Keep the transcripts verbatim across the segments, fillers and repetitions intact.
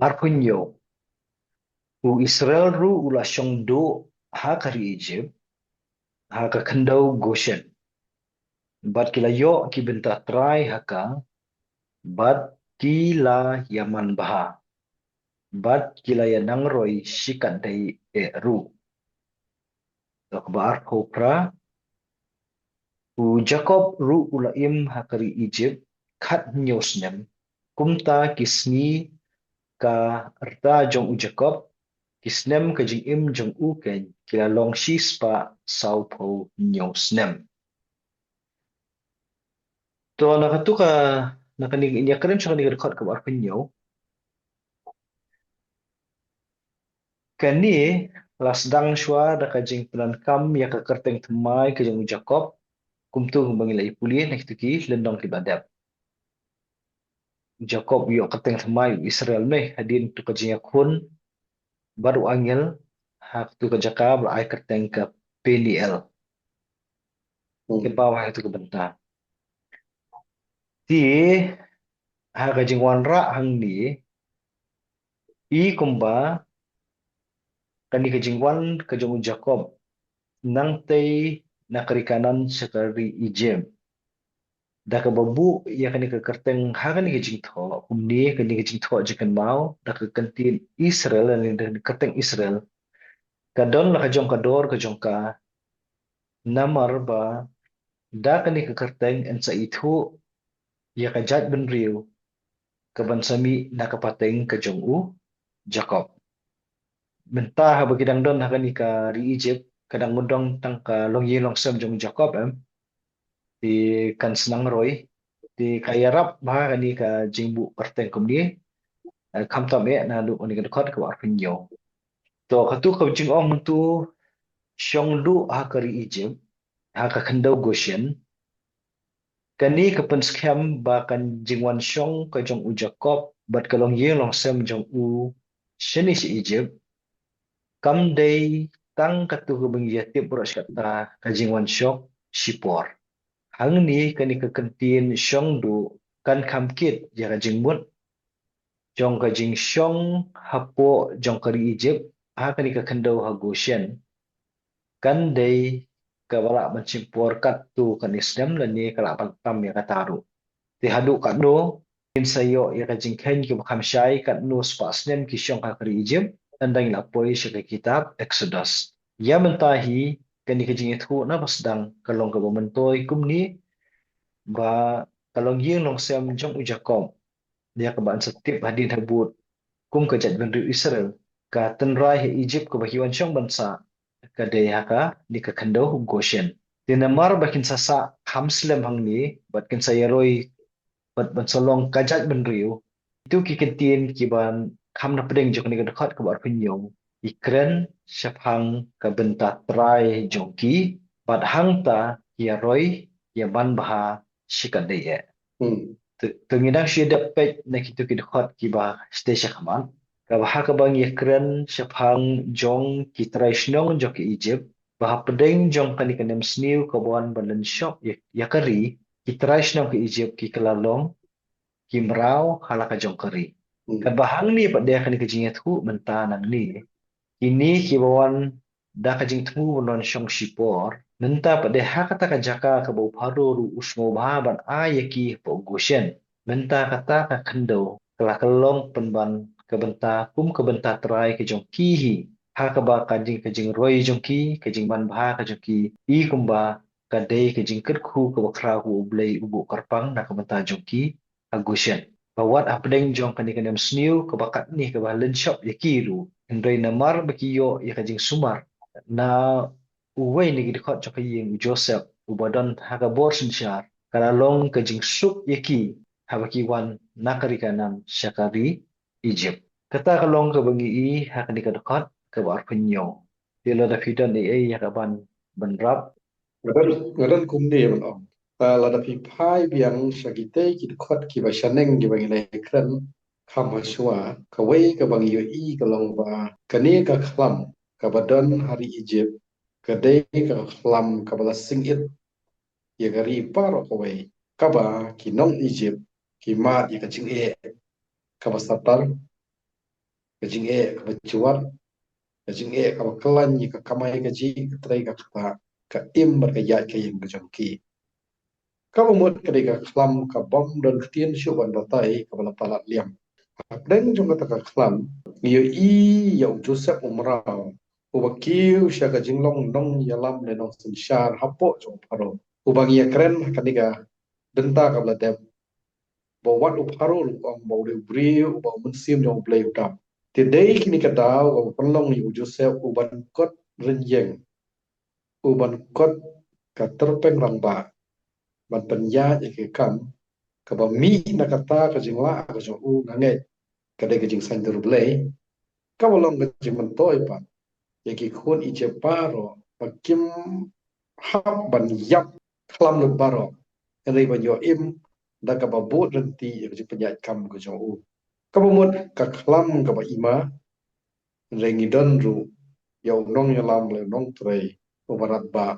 Arphew hynñiew. U Israel ruh u la shong duh ha ka ri Egypt, ha ka khyndew Goshen. Bad ki la ïoh ki bynta trai ha ka, bad ki la ïaman bha, bad ki la ïanang roi shikatdei eh ruh. Dok ba arphew phra. U Jakob ruh u la im ha ka ri Egypt khathynñiew snem. Kumta ki sngi ka rta jong u Jakob, ki snem ka jingim jong u keiñ, ki la long shispah sawphew hynñiew snem. To na katu ka, na kane, ïa kren sha kane ka dkhot kaba arphew hynñiew. Kane la sdang shuwa da ka jingpyndonkam ïa ka kyrteng thymmai ka jong u Jakob, kumtu ba ngi la ïa pule na kitu ki lynnong kiba dep. U Jakob u ïoh kyrteng thymmai u Israel ne, hadien tu ka jingïakhun bad u angel ha katu ka jaka ba la ai kyrteng ka Peniel. Hmm. Ki paw ha katu ka bynta. Te ha ka jingwanrah hangne, i kumba kane ka jingwan ka jong u Jakob nangtei na ka ri Kanaan sha ka ri Egypt, da kaba buh ïa kane ka kyrteng ha kane ka jingthoh, kumne kane ka jingthoh jingkynmaw da ka kyntien Israel, lane da ka kyrteng Israel, ka don la ka jong ka dor ka jong ka, namar ba da kane ka kyrteng yn sa ithuh ïa ka jaitbynriew kaban sa mih na ka pateng ka jong u Jakob. Mynta haba ki dang don ha kane ka ri Egypt, ka dang don tang ka longïing longsem jong u Jakob, em. Te kan snang roi, te ka ïarap bha kane ka jingbuh kyrteng kumne, eh, khamtam eh naduh kane ka dkhot kaba arphew hynñiew. To katu ka jingong mynta shong duh ha ka ri Egypt, ha ka khyndew Goshen. Kane ka pynskhem ba ka jingwan shong ka jong u Jakob bad ka longïing longsem jong u shane sha Egypt, kam dei tang katu kaba ngi ïa tip baroh shi katta ka jingwan shong shipor. Hangne kane ka kyntien shong duh kan kham kit ïa ka jingmut jong ka jingshong hapoh jong ka ri Egypt ha kane ka khyndew ha Goshen. Kan dei kaba lah ban shim por katto katne snem lane ka lah ban tam ïa kata ruh. Te haduh katno kin sa ïoh ïa ka jingkheiñ kaba kham shai, katno spah snem ki shong ha ka ri Egypt, ynda ngi la poi sha ka kitab Exodus. Ïa mynta hi kane ka jingïathuh na ba sdang ka long kaba myntoi kumne, ba ka longïing longsem jong u Jakob, ïa kaba yn sa tip hadien habud kum ka jaitbynriew Israel, ka tynrai ha Egypt kaba ki wan shong ban sah ka dei ha kane ka khyndew Goshen. Te namar ba kin sa sah kham slem hangne bad kin sa ïaroi bad ban sa long ka jaitbynriew, itu ki kyntien kiban kham na pdeng jong kane ka dkhot kaba arphew hynñiew, i kren shaphang ka bynta trai jong ki, bad hangta ki ïaroi, ïaman bha shikatdei eh. Hmm. Te, te ngi dang shu dep peit na kitu ki dkhot kiba sdei sha khmat, kaba ha kaba ngi kren shaphang jong ki trai shnong jong ka Egypt, ba hapdeng jong kane ka nemsniew kaba wan ban lynshop ïa, ïa ka ri, ki trai shnong ka Egypt ki kylla long ki mraw ha la ka jong ka ri. Hmm. Katba hangne pat de kane ka jingïathuh mynta nangne, kine kiba wan da ka jingthmu ban wan shong shipor, mynta pat de ha kata ka jaka kaba u Pharaoh ruh u sngewbha ban ai ïa ki hapoh Goshen. Mynta kata ka khyndew ka la kylla long pynban ka bynta kum ka bynta trai ka jong ki hi, ha kaba ka jing, ka jingroi jong ki, ka jingman bha ka jong ki, i kumba ka dei ka jingkyrkhu kaba khraw kaba U Blei u buh kyrpang na ka bynta jong ki ha Goshen. Ba wat hapdeng jong kane ka nemsniew kaba katne kaba lynshop ïa ki ruh, hynrei namar ba ki ïoh ïa ka jingsumar na uwei na ki dkhot jong ka ïing, u Joseph, uba don ha ka bor synshar, ka la long ka jingsuk ïa ki haba ki wan na ka ri Kanaan sha ka ri Egypt. Kata ka long kaba ngi i ha kane ka dkhot kaba arphew hynñiew. Te lada phi don ei ei ïa kaban bynrap. Nga don, nga don kumne ban ong. Te lada phi phai biang sha kitei ki dkhot kiba shaneng kiba ngi la kren kham hashwa, kawei kaba ngi ïohi ka long ba kane ka khlam kaba don ha ri Ijipt ka dei ka khlam kaba la sing-it ïa ka ri baroh kawei, kaba ki nong Ijipt ki mad ïa ka jingeh kaba satar, ka jingeh kaba jwat, ka jingeh kaba khlaiñ ïa ka kamai kajih, ka trei ka ktah, ka im bad ka ïaid ka ïeng ka jong ki. Kaba mut ka dei ka khlam ka bym don ktien shuh ban batai kaba la palat liam. Hapdeng jong kata ka khlam ngi ïohi ïa u Joseph u mraw uba kiew sha ka jinglong nongïalam ne nongsynshar hapoh jong u Pharaoh, uba ngi ïakren ha kane ka bynta kaba la dep, ba wat u Pharaoh ruh u ong ba u dei u briew uba u Mynsiem jong U Blei u dap. Te dei kine ki daw kaba pynlong ïa u Joseph u ban kot rynïeng, u ban kot ka tyrpeng rangbah, ban pynïaid ïa ka kam kaba mih na kata ka jinglah ka jong u, nga ngeit ka dei ka jingsaiñdur Blei, kaba long ka jingmyntoi pat ïa ki khun Ijipt baroh ba kim hap ban ïap khlam lut baroh, hynrei ban ïoh im da kaba bud lynti ïa ka jingpynïaid kam ka jong u. Kaba mut ka khlam kaba ima, hynrei ngi don ruh ïa u nongïalam lane u nongtrei uba radbah,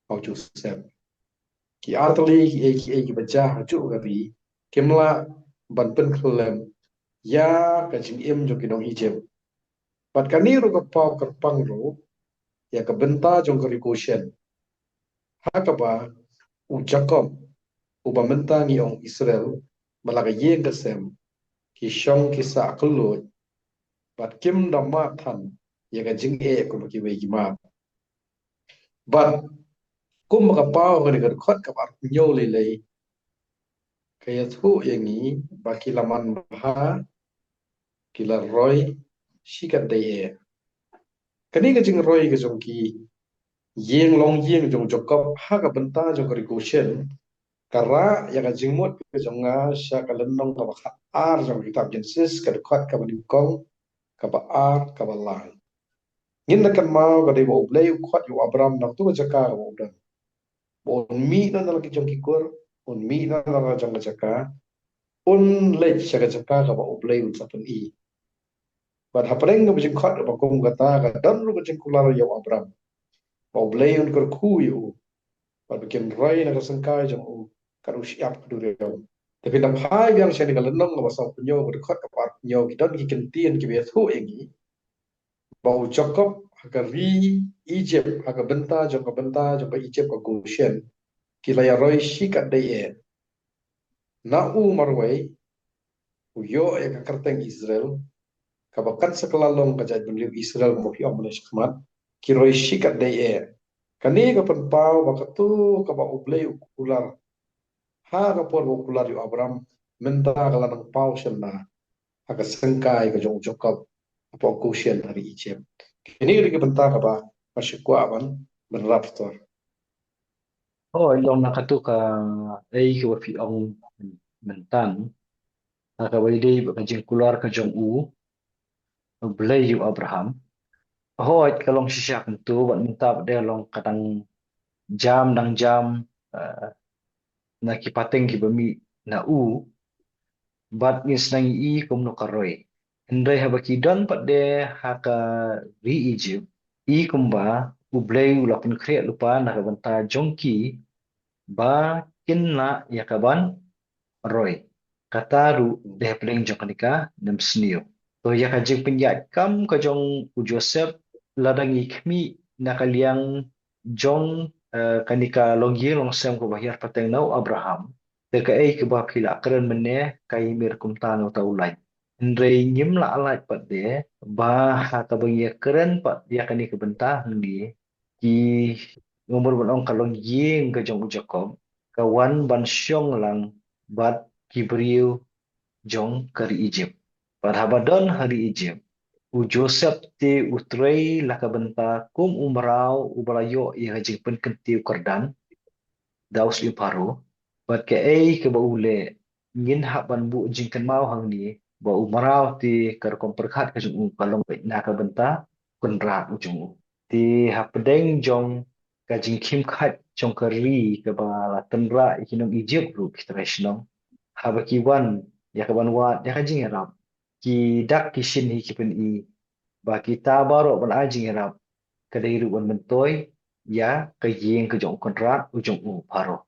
ha u Joseph. Ki artylli kiei kiei kiba jia ha juh ka ri kim lah ban pynkhyllem ïa ka jingim jong ki nong Ijipt. Bad kane ruh ka paw kyrpang ruh ïa ka bynta jong ka ri Goshen, ha kaba u Jakob, uba mynta ngi ong Israel, ba la ka ïing ka sem, ki shong ki sah kylluid bad kim da mad than ïa ka jingeh kumba kiwei ki mad. Bad kumba ka paw kane ka dkhot kaba arphew hynñiew lei lei ka ïathuh ïa ngi ba ki la manbha, ki la roi shi katdei eh. Kane ka jingroi ka jong ki ïing longïing jong Jakob ha ka bynta jong ka ri Goshen ka rah ïa ka jingmut ka jong nga sha ka lynnong kaba khatar jong ka kitab Genesis, ka dkhot kaba nyngkong, kaba ar, kaba lai. Ngin da kynmaw ka dei ba U Blei u khot ïa u Abram na katu ka jaka kaba u don, ba un mih na la ki jong ki kur, un mih na la jong ka jaka, un leit sha ka jaka kaba U Blei un sa pyni. Bad hapdeng kaba jingkhot ba kum kata ka don ruh ka jingkular ïa u Abram, ba U Blei un kyrkhu ïa u, bad ba kin roi na ka syngkai jong u kat u shyiap ka duriaw. Te phin da phai biang sha kane ka lynnong kaba sawphew hynñiew, ka dkhot kaba arphew hynñiew, ki don ki kyntien kiba ïathuh ïa ngi ba u Jakob ha ka ri Ijipt, ha ka bynta jong ka bynta jong ka Ijipt ka Goshen, ki la ïaroi shi katdei eh. Na u marwei u ïoh ïa ka kyrteng Israel, kaba kan sa kylla long ka jaitbynriew Israel, kumba phi ong mynne shakhmat, ki roi shi katdei eh. Kane ka pynpaw ba katu kaba U Blei u kular ha ka por ba u kular ïa u Abram, mynta ka la nang paw shynna ha ka syngkai ka jong u Jakob hapoh Goshen ha ri Ijipt. Kine ki dei ki bynta kaba nga shu kwah ban bynrap stor. Hooid, long na katu kaei kaba phi ong mynta, ha kaba ïadei bad ka jingkular ka jong u, U Blei ïa u Abraham. Hooid, ka long shisha kumto, bad mynta pat de long ka dang jam, dang jam, eh, na ki pateng kiba mih na u, bad ngin sa nang ïohi kumno ka roi. Hynrei haba ki don pat de ha ka ri Ijipt, i kumba U Blei u la pynkhreh lypa na ka bynta jong ki ba kin lah ïa ka ban roi. Kata ruh dei hapdeng jong kane ka nemsniew. To ïa ka jingpynïaid kam ka jong u Joseph, lada ngi khmih na ka liang jong, eh, kane ka longïing longsem kaba hiar pateng na u Abraham, te kaei kaba phi la kren mynne ka ïamir kumta na uta u lain. Hynrei ngim lah lait pat de ba ha kaba ngi ïakren pat ïa kane ka bynta hangne, ki, nga mut ban ong, ka longïing ka jong u Jakob ka wan ban shong lang bad ki briew jong ka ri Ijipt. Bad haba don ha ri Ijipt, u Joseph te u trei la ka bynta kum u mraw uba la ïoh ïa ka jingpynkyntiew kyrdan da u syiem Pharaoh. Bad kaei kaba u leh, ngin hap ban buh jingkynmaw hangne ba u mraw te ka rukom pyrkhat ka jong u ka long beit na ka bynta u kynrad u jong u. Te hapdeng jong ka jingkhim khat jong ka ri kaba la tynrah ïa ki nong Ijipt ruh, ki trai shnong, haba ki wan ïa ka ban wad ïa ka jingïarap, ki dak ki shin hi ki pyni ba kita baroh ban ai jingïarap ka dei ruh ban myntoi ïa ka ïing ka jong u kynrad u jong u baroh.